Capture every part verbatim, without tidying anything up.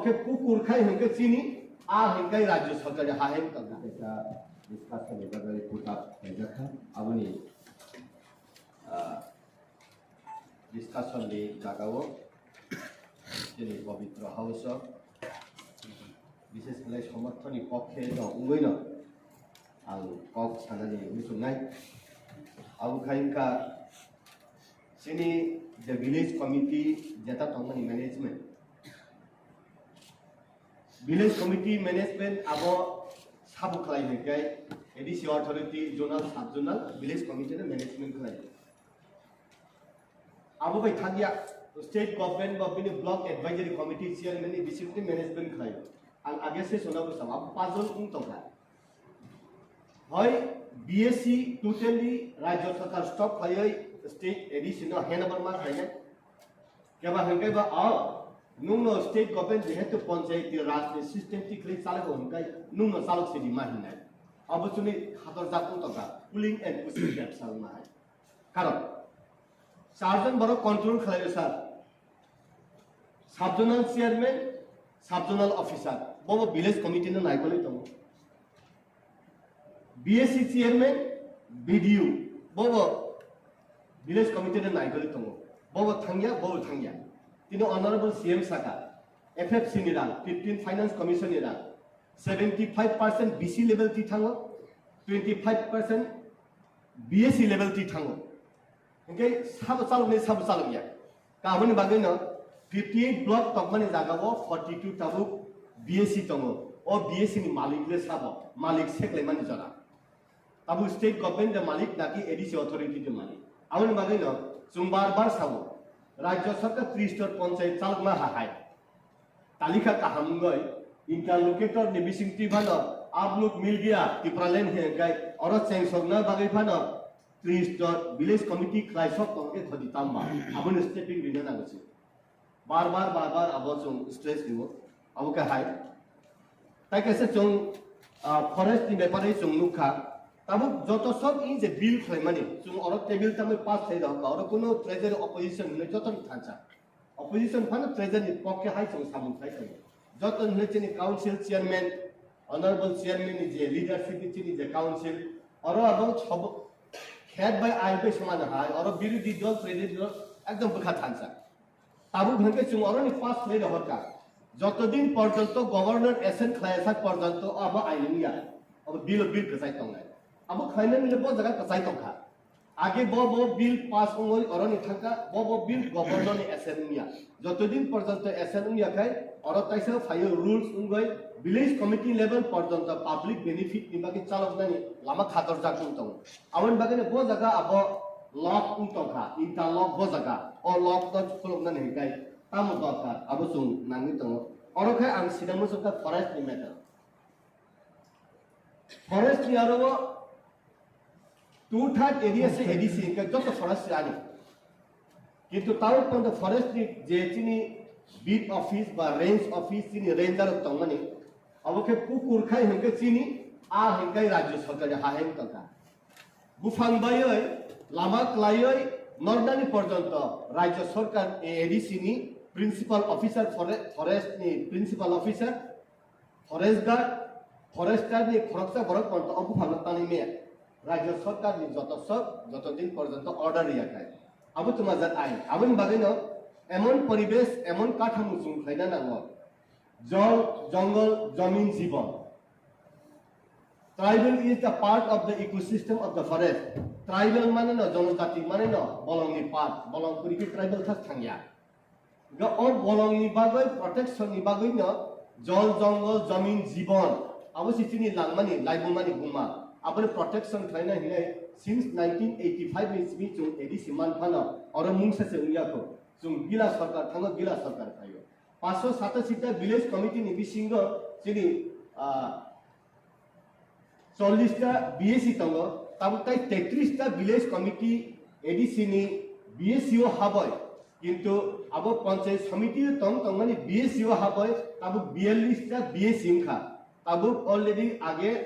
Khe kukur khai hwnkhe chini, a hwnkhe rajya sarkar ni ha hai wngkha. Kaisa discussion ni bagwi put up khlaijakha. Aboni, ah, discussion ni jagao chini Pavitra House o bishesh khlai somorthon ni pokhe no wngwi no ang kok sanani muchungnai. Abo khai wngkha chini the village committee jeta tongmani management. Village committee management abo sabo khlai hwnkhe A D C authority, zonal, sub zonal, village committee no management khlai. Abo bai thangya state government ba bini block advisory committee chairman ni bisingtwi management khlai. Ang age session abo sao, abo puzzle wng tongkha. Hoi B S C totally rajya sarkar stop khlaiwi state A D C no handover ma khlainai. Keba hwnkhe ba, oh, nwngno state government jehetu panchayati raj ni system thik khlai chalai bo hwnkhe nwngno chalok sidi ma hinai. Abo chwngni khator jak wng tongkha, pulling and pushing bebsa wngma hai. Karon, charjon borok control khlaio sir. Sub zonal chairman, sub zonal officer, bobo village committee no naikolwi tongo. B S C chairman, B D O, bobo village committee no naikolwi tongo. Bobo thangya, bobo thangya. Tini honorable C M saka, F F C ni rang, fifteen finance commission ni rang, seventy five percent B C level ti thango, twenty five percent B S C level ti thango. Hingke sabo chaloknai, sabo chalokya. Kaboni bagwino fifty eight block tongmani jagao forty two tabuk B S C tongo. O B S C ni malik le sabo, malik seklaimani jora. Tabuk state government de malik naki A D C authority de malik. Aboni bagwino chwng bar bar sabo. Rajya sarkar tris stor panchayat chalokma ha hai. Talika kaham wngwi interlocutor ni bisingtwi phano abluk milgia Tipraland hwnkhe oro chengsokna bagwi phano tris jon village committee khlaisok tongkhe khodi tamba aboni stepping rina nango se. Bar bar bar bar abo chwng stress rio, abo khe hai. Tai kaisa chwng, ah, forest ni bepar wi chwng nukha. Tabuk joto sob i je bill khlaimani chwng oro table tangwi pass khai rokha, oro kuno treasury opposition hinwi joto ni thansa. Opposition phano treasury ni pokhe hai chwng samung khai tongo. Joto hinwi chini council chairman, honorable chairman ni je leadership ni chini je council, oro abo sob khet bai ai bai soman hai, oro birodhi dol treasury dol ekdom bwkha thansa. Tabuk hwnkhe chwng oroni pass khlai rohorkha. Joto din porjonto governor assent khlaiya sak porjonto abo ain wngya. Abo bill, bill kwchai tongnai. Abo khlainani le bo jaga kwchai tongkha. Age bo, bo bill pass wngwi oroni thangkha, bo, bo bill governor ni assent wngya. Joto din porjonto assent wngya khai oro taisa phaio rules wngwi village committee level porjonto public benefit ni bagwi chaloknani lama khatorjak wng tongo. Aboni bagwino bo jaga abo lock wng tongkha, interlock bo jaga, o lock no khuluknani hwnkhe tamo dorkar, abo chwng nangwi tongo. Oro khe ang sida muchungkha forest ni matter. Forest ni aro o two third area se A D C hwnkhe joto forest se ani. Kintu tao pando forest ni je chini beat office ba range office chini ranger rok tongmani, abo khe kukur khai hwnkhe chini, a hwnkhe rajya sarkar ni ha hai wng tongkha. Buphang baiwi, lama klaiwi, nornani porjonto rajya sarkar A D C ni principal officer, fore-, forest ni principal officer, forest guard, forester ni khoroksa borok porjonto o buphangno tanwi maya. Rajya sarkar ni joto sok, joto din porjonto order riya khai. Abo twmajak ain. Aboni bagwino emon poribesh, emon kathamo chwng khlaina nango. Jol, jongol, jomin, jibon. Tribal is the part of the ecosystem of the forest. Tribal mane no, jonojati mane no, bolongni part, bolong puri khe tribal thas thangya. Ga o bolongni bagwi, protection ni bagwi no, jol, jongol, jomin, jibon. Abo se chini langmani, laibumani buma. Aboni protection khlaina hinai since nineteen eighty five ni simi chwng A D C man phano, oro mungsa se wngya kho. Chwng gila sarkar thango, gila sarkar phaio. Paanch sho satasi ta village committee ni bisingo chini, ah, chollish ta B S C tongo, tabuk tai tetris ta village committee A D C ni B S C o haboi, kintu abo panchayat samiti tong tongmani B S C o haboi tabuk biyallish ta B S C wngkha. Tabuk already age,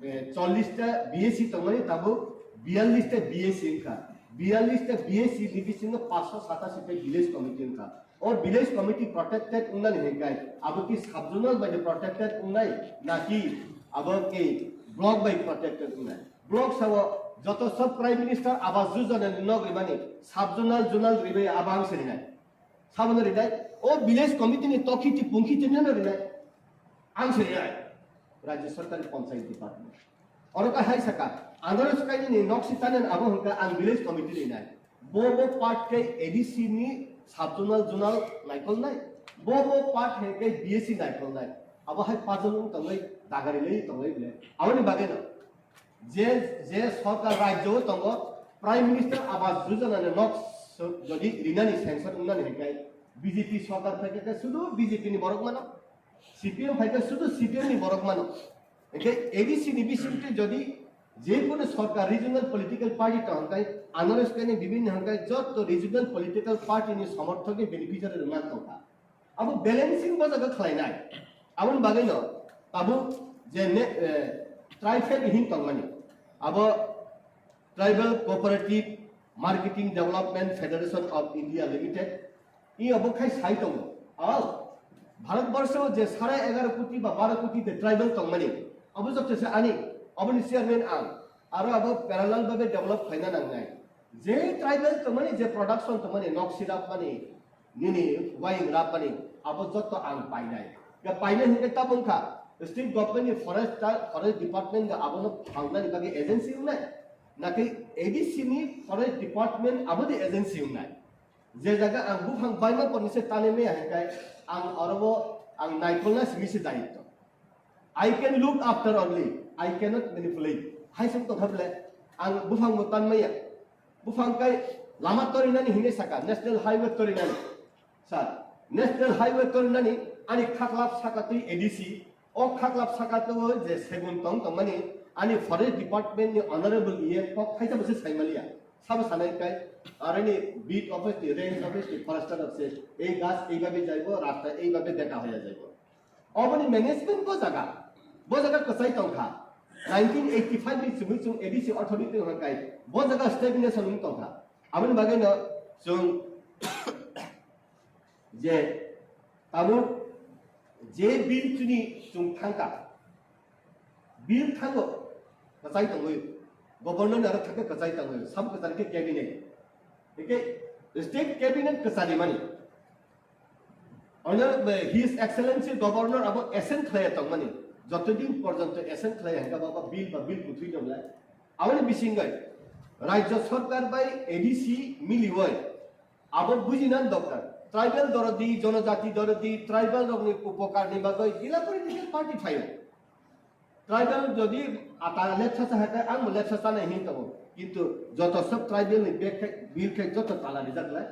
eh, chollish ta B S C tongmani tabuk biyallish ta B S C wngkha. Biyallish ta B S C ni bisingo paanch sho satasi ta village committee wngkha. O village committee protected wngnani hwnkhe abo ki sub-zonal bai protected wngnai, naki abo ki block bai protected wngnai? Block sao joto sob Prime Minister Awas Yojana ni nok rimani sub-zonal, zonal ribai abo ang sirinai. Sabono rinai, o village committee ni tokhi ti pungkhi ti neno rinai. Ang sirinai. Rajya Sarkar ni Panchayat Department. Oro ka hai saka, andro sakaini ni nok si tanen abo hwnkha ang village committee ni nai. Bo bo part khe A D C ni sub-zonal, zonal naikol nai. Bo bo part hwnkhe B S C naikol nai. Abo hai puzzle wng tongwi dagari lai tongwi bile. Aboni bagwi no je, je sarkar rajyo tongo, Prime Minister Awas Yojana ni nok so-, jodi rinani sanction wngnani hwnkhe B J P sarkar phaikhe sudu B J P ni borok mano. C P M phaikhe sudu C P M ni borok mano. Hwnkhe A D C ni bisingtwi jodi je kono sarkar regional political party tong hwnkhe, anareskani bibhinno hwnkhe joto regional political party ni somorthokni beneficiary rwna tongkha. Abo balancing bo jaga khlainai. Aboni bagwino tabuk je ne, eh, tribal hin tongmani. Abo Tribal Cooperative Marketing Development Federation of India Limited. I abo khai sai tongo. Al, Bharat Borsho je sare egaro koti ba baro koti de tribal tongmani. Abo jotose ani, aboni chairman ang. Aro abo parallel babe develop khlaina nangnai. Je tribal tongmani, je production tongmani, nok sirap mani, nini waying rap mani, abo joto ang painai. Ga painai hingke tabung kha, state government ni forest, forest department ga abono phangnani bagwi agency wngnai. Naki A D C ni forest department abo di agency wngnai. Je jaga ang buphang baima porni se tani meya hingkai ang orobo ang naikolna simi se dayitto. I can look after only, I cannot manipulate. Hai sung tongkha bele, ang buphang bo tan maya. Buphang kai lama torinani hine saka, national highway torinani. Sir, national highway torinani ani khaklap saka twi A D C, o khaklap saka twi je segun tong tongmani ani forest department ni honorable iye kok khaisa bose saimaliya. Sabo sanai kai, arani beat office ni, range office ni, forester office, ei gas ei babe jaibo, rasta ei babe beka hoya jaibo. Oboni management bo jaga, bo jaga kwchai tongkha. Nineteen eighty five ni chumui chung A D C authority hwnkai, bo jaga stagnation wng tongkha. Aboni bagwi no chung je tabuk je bill chini chung thangkha, bill thango kwchai tongwi, governor ni aro thangkhe kwchai tongwi, sabo kwchari khe cabinet. Hingke state cabinet kwchari mani. Ono, eh, His Excellency Governor abo assent khlaiya tongmani, jotodin porjonto assent khlaiya hingke abo bill ba bill kuthwi tonglai. Aboni bisingoi Rajya Sarkar bai A D C miliwoi abo bujina dorkar. Tribal dorodi, jonojati dorodi, tribal rokni upokar ni bagoi jila political party phaio. Tribal jodi ata lepsa cha hai, ang bo lepsa chanai hin tongo. Kintu joto sob tribal ni bag khai, bill khai joto tala rijak lai.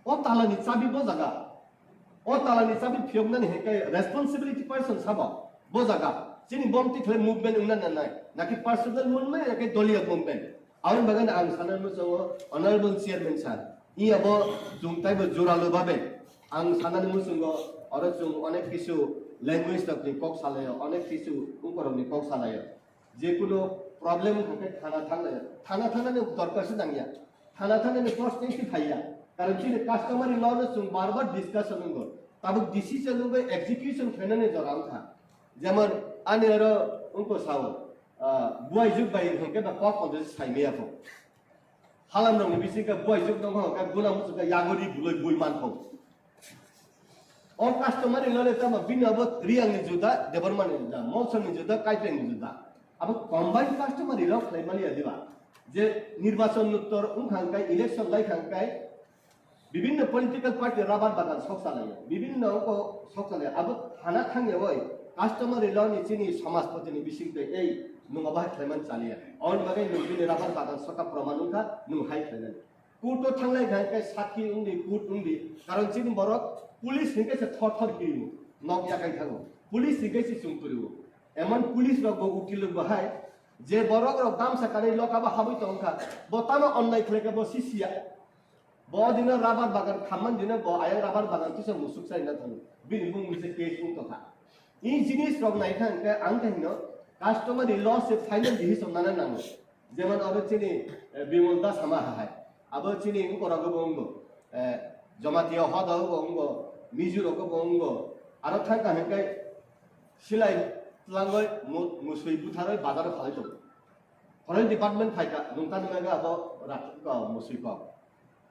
O tala ni chabi bo jaga. O tala ni chabi phiyoknani hai kai responsibility person sabo bo jaga. Chini bom tikhle movement wngna nanai. Naki personal movement, naki doliya movement. Aboni bagwi ang sana muchungo, Honorable Chairman Sir, iya bo chwng taibo juralu babe ang sanani muchungo, oro chwng onek kisu language rokni kok salaio, onek kisu ungkorokni kok salaio. Jekuno problem hwnkhe thana thanglaio. Thana thangnani dorkar se nangya. Thana thangnani cost tei se phaiya. Karon chini customary law no chwng bar bar discussion wngo. Tabuk decision wngwi execution khlainani jora wngkha. Jemon ani oro wngkho sao, ah, buai juk bai hwnkhe ba kok kondo se saimaya kho. Halam rokni bisingo buai juk tongkha, hwnkhe guna muchungkha yagori buloi bui mankho. O customary law le tamo bini abo Riyang ni juda, Debbarma ni juda, Molsom ni juda, Kaitreng ni juda. Abo combined customary law khlai maliya diba? Je nirbachon nuttor wngkha hwnkhe, election laikha hwnkhe, bibinno political party rubber bagan sok salaio, bibinno wngkho sok salaio. Abo thana thangya oi customary law ni chini somajpoti ni bising tei ei nwng abo hai khlaiman chaliya. Aboni bagwi nwng bini rubber bagan soka proman wngkha, nwng hai khlainani. Court o thanglai kha khe sakhi wngdi, court wngdi. Karon chini borok police hinkhe se thor thor kirio, nok yakai thango. Police hinkhe se chwng kwrwio. Emon police rok bo ukil rok bo hai je borok rok damsa kanwi loka bo habwi tong kha, bo tamo onnai khlai khe bo sisiya. Bo dino rubber bagan khamman dino bo ayang rubber bagan tisa musuk sai na thang. Bini bung mise case wng tong kha. I jinis rok nai kha hwnkhe ang khe hino customary law se final decision nana nango. Jemon oro chini, eh, Bimol Das sama hai. Abo chini wngkora go bo wngbo. Eh, Jamatia hoda bo wngo, Mizo rok bo wngo, aro thangka hwnkhe silai tlangwi mu-, musui butharwi bazaro khalai tongo. Forest department phaikha, nwng ta nungnaga abo rak-, o, musui kok.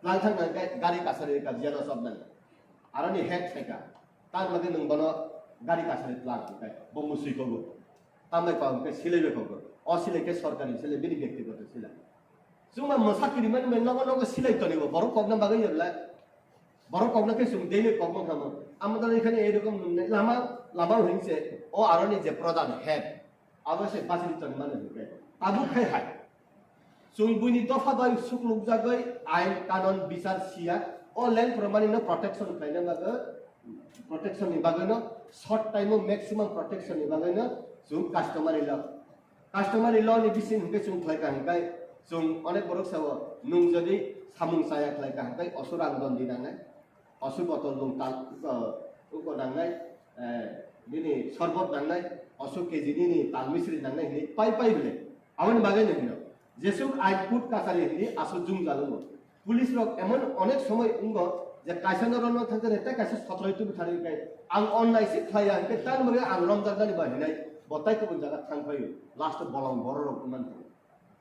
Tlang thangka hwnkhe gari kasari ka jiyano sobnani. Aroni head phaikha, tang bagwi nwng bono gari kasari tlang hwnkhe bo musui kogo. Tambai kok hwnkhe silai bai kogo. O silai khe sorkari silai, bini byaktigoto silai. Chwngma mwsa kirimani bai nogo nogo silai tonibo, borok kokna bagwi ya belai. Borok kokna khe chwng daily kokma kamo. Amodani khani ei rokom nungnai lama, lama hwnkhe o aroni je pradhan head, abo se bachiri toni mano hwnkhe. Tabuk khai hai. Chwng buini dopha bai suklukjagwi ain kanon bichar siya. O land property no protection khlaina bagwi, protection ni bagwi no short time o maximum protection ni bagwi no chwng customary law. Customary law ni bising hwnkhe chwng khlai ka hwnkhe chwng onek borok sao nwng jodi samung chaya khlai ka hwnkhe oso rang dondi nangnai, oso botol nwng tal, uko, uko nangnai, eh, bini sorbot nangnai, oso K G nini tal misri nangnai hinwi pai pai bile. Aboni bagwi no hino, jesuk ain court kachari hinwi aswk jwngjal wngo. Police rok emon onek somoi wngo je kaisa no rono thangkhe tei kaisa sotroi tubu thani khe ang onnai se khlai ya hwnkhe tang bagwi ang romjaknani ba hinai bo tai kubun jaga thang phaio, last o bolong borok rok wngmani tongo.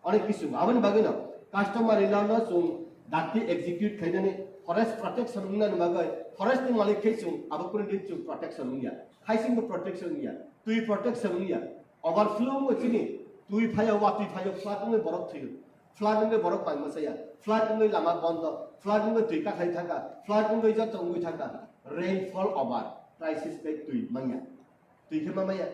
Onek kisu aboni bagwi no customary law no chwng dakti execute khlainani forest protection wngnani bagwi forest ni malik khe chwng abo kunu din chwng protection wngya, haising bo protection wngya, twi protection wngya, overflow wngwi chini twi phaio, watwi phaio, flood wngwi borok thwio, flood wngwi borok bai mwsaya, flood wngwi lama bondo, flood wngwi twi kakhai thangkha, flood wngwi joto wngwi thangkha, rainfall over, crisis bai twi manya. Twi khe ma maya.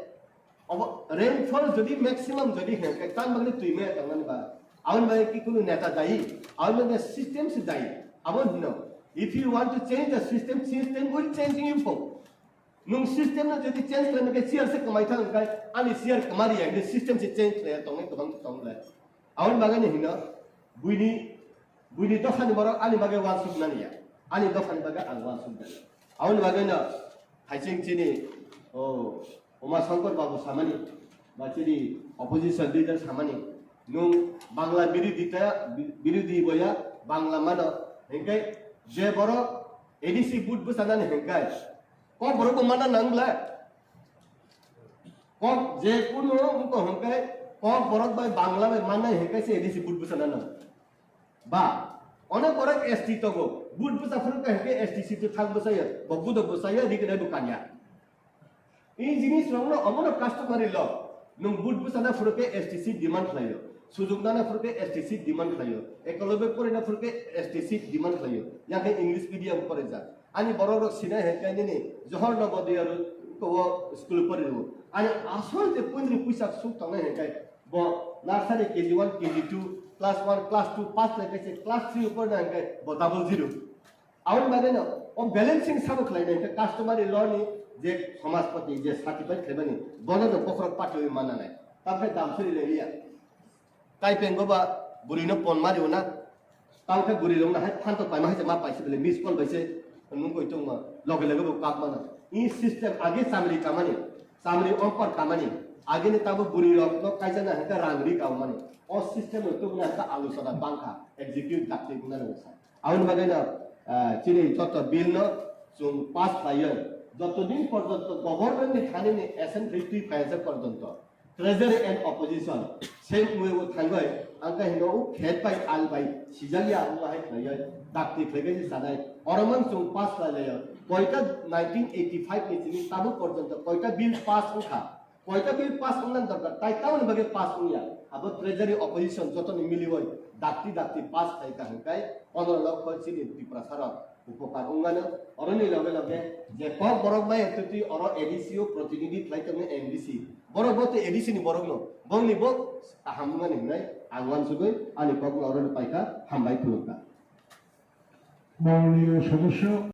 Obo rainfall jodi maximum jodi he, khe tang bagwi twi maya tongmani ba. Aboni bagwi ki kunu neta dayi, aboni bagwi system se dayi. Abo hino, if you want to change the system, system will changing you for. Nwng system no jodi change khlaina khe chair se kwmai thang khe ani chair kwmari ya, hwnwi system se change khlaiya tongwi kwbang tong le. Aboni bagwi no hino buini, buini dophani borok ani bagwi uansuk nani ya, ani dophani bagwi ang uansuk nani. Aboni bagwi no hai chini o Uma Shankar Babu samani ba chini opposition leader samani, nwng Bangla birodhi ta, birodhi boya Bangla mano, hingke je borok A D C vote bwsanani hingke Kokborok bo manna nang bla. Kok je kunu wngkha hwnkhe Kokborok bai Bangla bai manna hwnkhe se A D C vote bwsana nang. Ba, onek borok S T tongo, vote bwsa phuru khe hwnkhe S T C to thang bwsaya, bo budok bwsaya, rignai bo kanya. I jinis rokno omono customary law. Nwng vote bwsana phuru khe S T C demand khlaio, sujok nana phuru khe S T C demand khlaio, ekolobe porina phuru khe S T C demand khlaio, yakhe English medium porijak. Ani borok rok sinai hai khe nini Johor Navodaya ro-, ko school pori rwo. Ani asol je pundri puisa suk tongnai hai khe bo nursery K G one, K G two, class one, class two pass lai khe se class three upor na hai khe bo double zero. Aboni bagwi no o balancing sabo khlai nai khe customary law ni je somajpati je certificate khlaimani bono no bokhorok patwi manna nai. Tamkhe damsori lai liya. Kaipeng go ba bwrwi no pon mari o na. Tamo khe bwrwi rok no hai phantok paima hai se ma paisa bele miss call bai se nung koi tong ma loge loge bo kap mano. I system age chamri kamani, chamri ompor kamani. Age ni tamo bwrwi rok no kaisa na hwnkhe rang ri ka mani. O system no tubuna hwnkhe aluchona bangkha execute dakti guna rok sa. Aboni bagwi no, ah, chini joto bill no chwng pass khlaiwi joto din porjonto government ni thani ni assembly twi phai porjonto Treasury and opposition, same way o thangwi, ang khe hino o khet bai al bai sijak ya, o hai khlaiwi dakti khlaiwi se sanai. Oro mang chwng pass khlai laio. Koita nineteen eighty five ni simi tabuk porjonto koita bill pass wngkha. Koita bill pass wngna dorkar, tai tamoni bagwi pass wngya? Abo treasury opposition jotoni miliwi dakti dakti pass khai ka hwnkhe pondro lokho chini Tiprasa rok. Upokar wngmano, oroni loge loge je kok borok maya twtwi oro A D C o protinidhi khlai tongnai M D C. Borok bo tei A D C ni borok no, bongni bo kaham wngmani hwnwi ang uansugwi ani kokno oroni paikha, hambai khulumkha. মাননীয় সদস্য।